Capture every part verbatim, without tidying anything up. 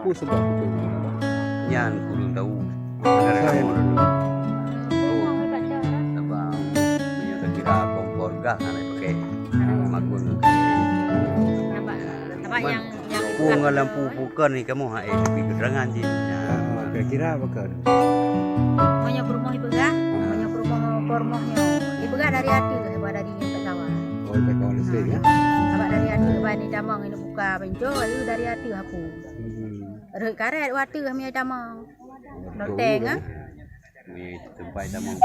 Sebab betul. Nyan kurang tahu. Saban. Saban. Meunyoe takira kompor gas hana pakai. Magun. Nampak, nampak Man, yang, yang peue ngon lampu peue kon ni kamoe hai, tapi keterangan jih. Ah, kira-kira apa kon? Meunyoe peurumoh ipeugah, meunyoe peurumoh, peurumoh nyoe ipeugah dari ateueh, sabab dari nyang tak kawan. Oh, tak kawan listrik, ya? Sabab dari ateueh ban itamong ini buka pintu, lalu dari ateueh aku. Hmm. Rhot karet watèe meunyoe tamong. Loteng, ah. Meunyoe teumpat tamong.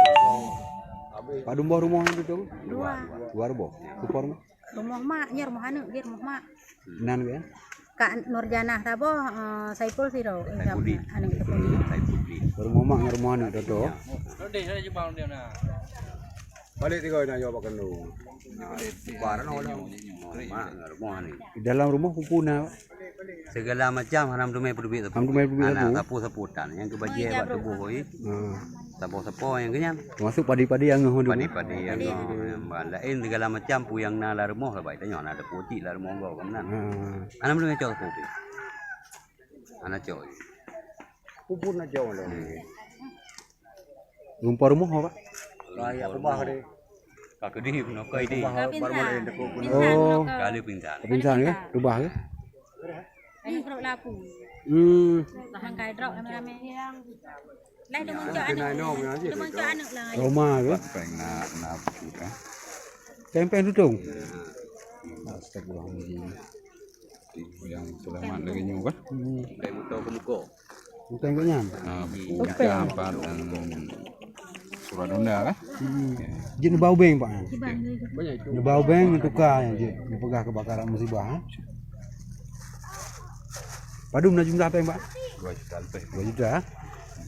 Padum boh rumoh nyan tu? Dua. Dua rumoh. Kupor mah? Rumoh mak, nyan rumoh aneuk, dia rumoh mak. Nan ke? Kak Nurjanah saboh, eh, Saipul sidroe. Eh, Saifuddin. Aneuk Saifuddin. Saifuddin. Rumoh mak ngon rumoh aneuk tu. Balik tiga na yo bakando. Barang orang. Mak ngon rumoh aneuk. Di dalam rumoh peue-peue na? Segala macam hana teumé peuteubiet sapeue. Hana teumé peuteubiet sapeue. Sapeue-sapeue tan. Nyang keubajikan bak tuboh, oi. Ha. Sapeue-sapeue nyang keunyan. Termasuk padi-padi nyang ngeuh. Padi-padi nyang ngeuh. Laén segala macam peue nyang na lam rumoh lah, baik tanyoe hana teupeu cit lam rumoh gob kan. Ha. Hana teumé cok sapeue pih. Hana cok. Pupun na cok lah. Rumpah rumoh apa? Raya rubah deh. Ka keudeh, bunoe kai deh. Ka pingsan. Oh. Ka lheueh pingsan. Pingsan ke? Rubah ke? Ini kerap lapu. Hmm. Tahan kai drop ramai-ramai. Lah, dia muncul aneuk. Dia muncul aneuk lah. Roma ke? Peng na, na, eh. Peng-peng tutong. Astagfirullahaladzim. Yang selamat lagi nyoe kan? Hmm. Peng motor ke muka. Bukan kat nyan. Ah, bukan apa dan surat undang kan? Hmm. Jeuet neubah ubeng, Pak. Neubah ubeng, neutuka nyan jeuet. Neupeugah keubakaran musibah, ha? Padum na jumlah peng, Pak? Dua juta lebih. Dua juta, ha?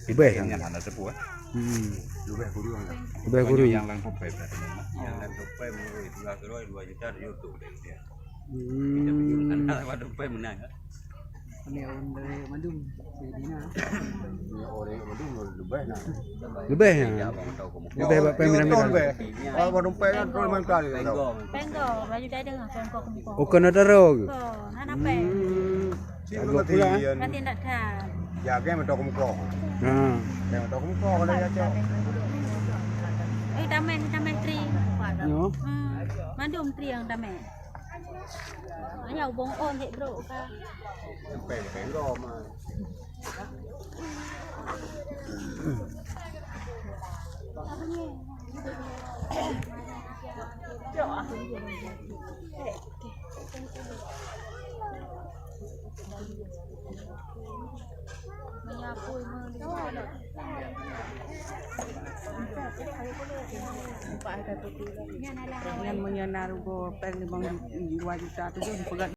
Lebih kan? Yang hana teupeu, eh? Hmm. Lebih kurang. Lebih kurang. Yang lam topeng berarti. Yang lam topeng, dua kilo, dua juta tujuh ratus dia. Hmm. Kita pergi sana, lam topeng menang, kan? Ini orang dari Mandum, Saidina. Ini orang Mandum lebih nah. Lebih, ya? Lebih, Pak, peng minang-minang. Lebih. Orang Mandum peng kan terus main kali. Penggo, baju dah ada, penggo kemuka. Oh, kena taruh ke? Ko, hana peng. Hmm. Cik mengerti, ya. Ngerti tak, Kak? Ya, kan betul kemuka. Ha. Kan betul kemuka kalau ya, Cok. Eh, tameh, tameh tri. Yo. Hmm. Mandum tri yang tameh. Hanya ubong on hek bro ka. Peng, peng, peng, mah. Nyan meunyoe na rugoe peng limong, dua juta tujoh, peugah